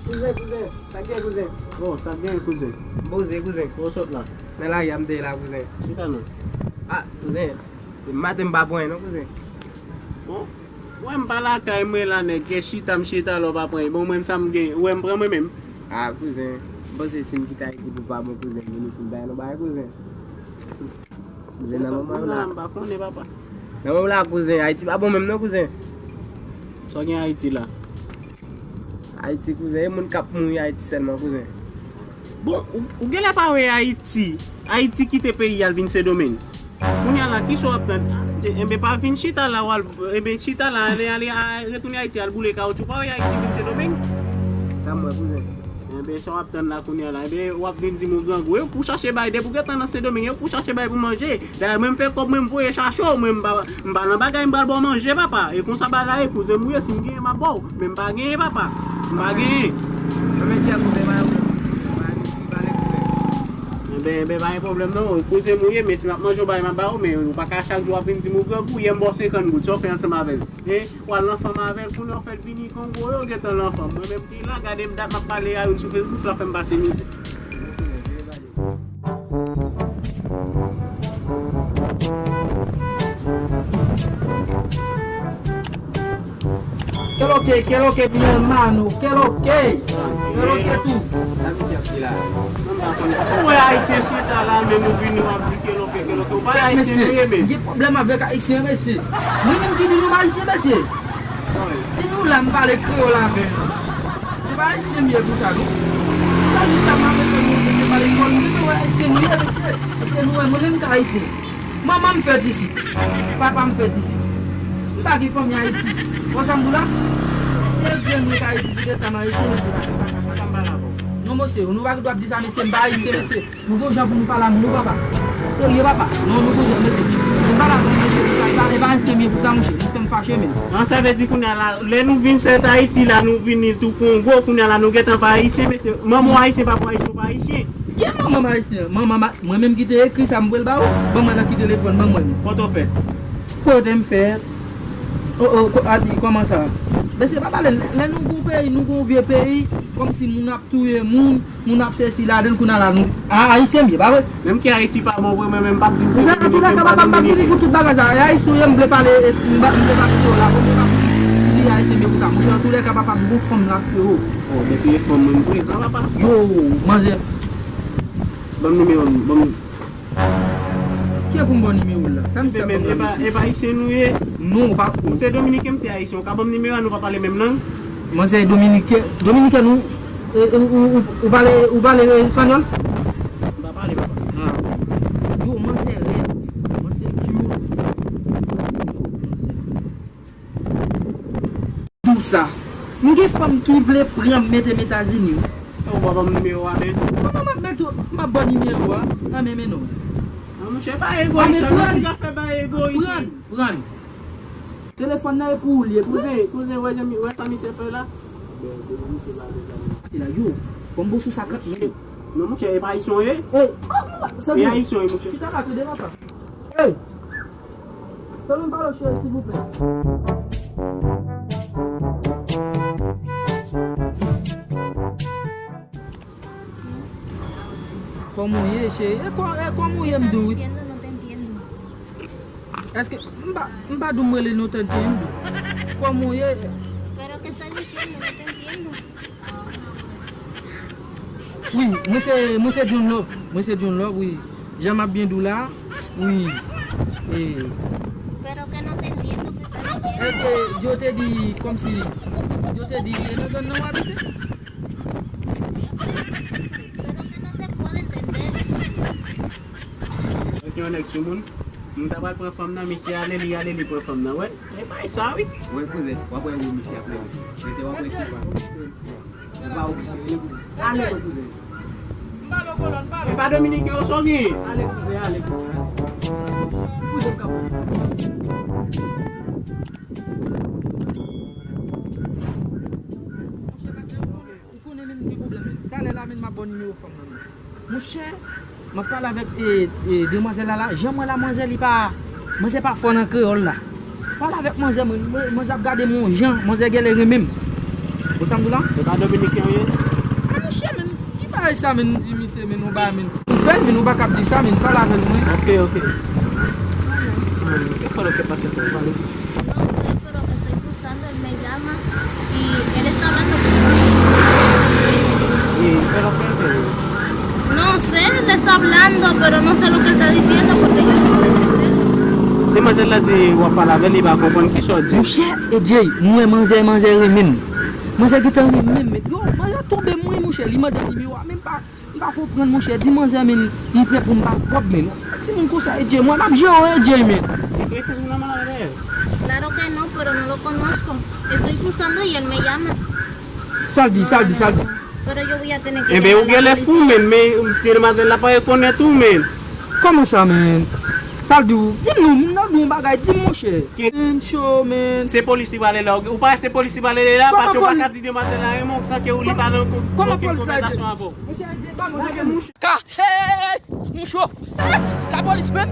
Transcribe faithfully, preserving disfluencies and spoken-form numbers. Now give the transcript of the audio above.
Kouzen, kouzen, sa k gen, kouzen? Oh, sa k gen, kouzen? M poze, kouzen. Ou sot la? Nan lari a m te ye la, kouzen. Chita non. Ah, kouzen, depi maten m pa pran anyen non, kouzen. Bon, wè m pa lakay mwen la, nèg, gen chita m chita la, w pa pran anyen. Bon, mwen sa m gen, ou wè m pran mwen menm? Ah, kouzen, m panse si m kite Ayiti pou pa bon, kouzen, m vin isit m bay nou bagay, kouzen. Kouzen, nan moman la. M pa konnen, papa. Nan moman la, kouzen, Ayiti pa bon menm non, kouzen. Sa w gen Ayiti la? Ayiti, kouzen, e moun k ap mouri Ayiti sèlman, kouzen. Bon, ou, ou genlè pa wè Ayiti. Ayiti kite peyi al vin Sendomeng. Kounye a la, kisa w ap tann? Enben, pa vin chita la, w al, enben, chita la, ale, ale, a, retounen Ayiti, al boule kawotchou. Pa wè Ayiti vin Sendomeng? Sa m wè, kouzen. Enben, sa w ap tann la kounye a la? Enben, w ap vin di m ou grangou. E pou chache bay, depi w gentan nan Sendomeng, e pou chache bay pou manje. Dayè, mwen m fè kòb mwen, m voye chache w, mwen m pa, m pa nan bagay, m pral ba w manje, papa. E konsa bagay la ye, kouzen m ou ye, si m genyen, m ap ba w. Men m pa genyen, papa. M pa genyen. Mwen menm ki a kouzen, pa yon pale kouzen. Enben, enben, pa gen pwoblèm non. Kouzen m ou ye, men si m ap manje w bagay, m ap ba w, men ou pa ka chak jou w ap vin di m ou grangou, yè m ba w senkant goud, sa w fè ansanm avè l? E, w al nan fanm avè l, kounye a w fè l vini Kongo, yo gentan nan fanm. Mwen menm ki la, gade m dat m ap pale a youn sou Facebook, l ap fè m pase mizè. Keloke, keloke, mi hermano, keloke, keloke tou. Sa misye ap di la? Ou wè ayisyen chita la, men nou vini w ap di keloke, keloke. Ou pa ayisyen, mesye, ou ye, men. M gen pwoblèm avèk ayisyen, mesye. Mwen menm ki di nou pa ayisyen, mesye. Si nou la, m pale kreyòl avè nou. Se pa ayisyen m ye pou sa, non. Sa di sa, m ap mete nou, mesye, pale kreyòl. M gentan wè ayisyen nou ye, mesye. Paske nou wè, mwen menm m ka ayisyen. Manman m fèt isit. Papa m fèt isit. M pa gen fanmi Ayiti. Wè sa m di w la? Sèl grenn mwen k Ayiti, poutèt sa m ayisyen, mesye, pa, pa, pa, pa, pa, pa. Non, mesye, nou pa gen dwa ap di sa, mesye, m pa ayisyen, mesye. Nou gon jan pou nou pale a moun, non, papa. Serye, papa. Non, nou gon jan, mesye. Mesye, m pa la pou mesye pou sa. E pa, e pa ayisyen m ye pou sa, monchè. Ou fè m fache, men. An, sa vle di kounye a la, lè nou vin fèt Ayiti la, nou vini tou Kongo, kounye a la, nou gentan pa ayisyen, mesye. Manman w ayisyen, papa w ayisyen, ou pa ayisyen. Ki manman m ayisyen? Manman m a-, mwen menm ki te ekri sa m voye l ba ou? Ban mwen nan ki telefòn, ban mwen. Kote w fèt? Kote m fèt? O, o, ko-, a di, kòman sa? Mesye, pa pale, lè nou gon peyi, nou gon vye peyi, kòmsi moun ap touye moun, moun ap sesi ladan l, kounye a la, nou, a, ayisyen m ye, pa vre? Menm ke Ayiti pa bon vre, mwen menm, m p ap di m se Dominik, menm pa Dominik. An tou lè ka, papa, m p ap vini pou tout bagay sa. E ayisyen w ye, m vle pale, es-, m pa, m vle pale kreyòl la, bon, m pa di ayisyen m ye pou sa. Monchè, an tou lè ka, papa, m gon fanm la, frero. Oh, depi e fanm, mwen, m prezan, papa. Yo, manzè. Ban m nimewo m, ban m. Kiyès pou m ba w nimewo l la? Sa misye ap ban m la, mesye? E pa ayisyen nou ye? Non, ou pa. Ou se dominiken, m se ayisyen. Ou ka ban m nimewo a, nou pa pale menm lang? Manzè dominiken, dominiken ou, e, ou, ou, ou, ou pale, ou pale espanyòl? M pa pale, papa. Ah. Yo, manzè rèd. Manzè cute. Manzè fou. Di w sa. M gen fanm ki vle pran m mete m Etazini wi. Ou pa ban m nimewo a, men. Kòman m ap mete w, m ap ba w nimewo a? An, men, men non. An, monchè, pa egoyis, an, men pran, pran, pran. Telefòn nan e pou ou l ye, kouzen, kouzen, wè jan mi-, wè sa misye fè la? Se la, yo, ban m bo sou sa, kat mil. Non, monchè, e pa ayisyen w ye? Ey, e ayisyen w ye, monchè. Chita la, tande papa. Ey! Tande m pale w, cheri, silvouplè. Kòman w ye, cheri? E kò-, e kòman w ye, m di w wi. Èske m pa, m pa di w m rele nou tande m di w? Kòman w ye? Pero que estás diciendo? No te entiendo. Wi, mwen se, mwen se John Love. Mwen se John Love, wi. Jan m ap byen di w la, wi. E. Pero que no te entiendo, que estás diciendo? Èske yo te di, kòmsi, yo te di, e nan zòn nan w abite? Pero que no te puedo entender. Yo gen yon nèg sou moun. M ta pral pran fanm nan, misye ale, li ale, li pran fanm nan, wè. E bay sa, wi. Wè, kouzen, w ap wè wi, misye ap leve. Rete, w ap wè si w pa. Ou pa oblije, ale, kouzen. Ale, kouzen. E pa dominiken yo, sa w genyen? Ale, kouzen, ale, kouzen, ale. Kouzen, kap. Ou konnen, men, m gen pwoblèm, men. Talè la, men, m ap ba w nimewo fanm nan, men. Monchè, m ap pale avèk, e, e, demwazèl la, la. Jan m wè la, manzè, li pa, manzè pa fò nan kreyòl la. Pale avèk manzè, mwen, mwen, manzè ap gade m yon jan, manzè genlè renmen m. Ou sa m di w la? Se pa dominiken ou ye? Men monchè, men, ki bagay sa, men, m di misye, men, yon bagay, men. Ou fè l, men, ou pa kab di sa, men, pale avè l, mwen. Ok, ok. Qué fue lo que pasó con Juan? No sé, pero estoy cruzando, él me llama y él está hablando. ¿Y qué es lo que él te dijo? No sé, él está hablando, pero no sé lo que él está diciendo porque yo no puedo entender. Demwazèl la di w ap pale avè l, li pa konprann ki sa w di. Monchè, e Jay, m wè manzè, manzè renmen m. Manzè gentan renmen m, men. Yo, manzè tonbe m, wi, monchè. Li mande nimewo a, men m pa, m pa konprann, monchè. Di manzè, men, m prè pou m ba l kòb, men. Yon timoun konsa, e Jay, mwen, m ap jere w, e Jay, men. Claro que no, pero no lo conozco. Estoy cruzando y él me llama. Sa l di, sa l di, sa l di. Pero yo voy a tener que Enben, ou llamar la genlè fou, policía. Men, men, demwazèl la pa rekonèt ou, men. Kòman sa, men? Sa l di w? Di m non, moun nan di w yon bagay, di m, monchè. Ki Men, cho, men. Se polis li prale la, ou pa se polis li prale la, Kòman paske ou pa polis? Ka di demwazèl la renmen w san ke ou li pa nan ko- Kòman okenn polis la konvèsasyon avè w. Monchè, di, ba mwen, monchè. Ka, hey, hey, hey, m cho. Lapolis menm.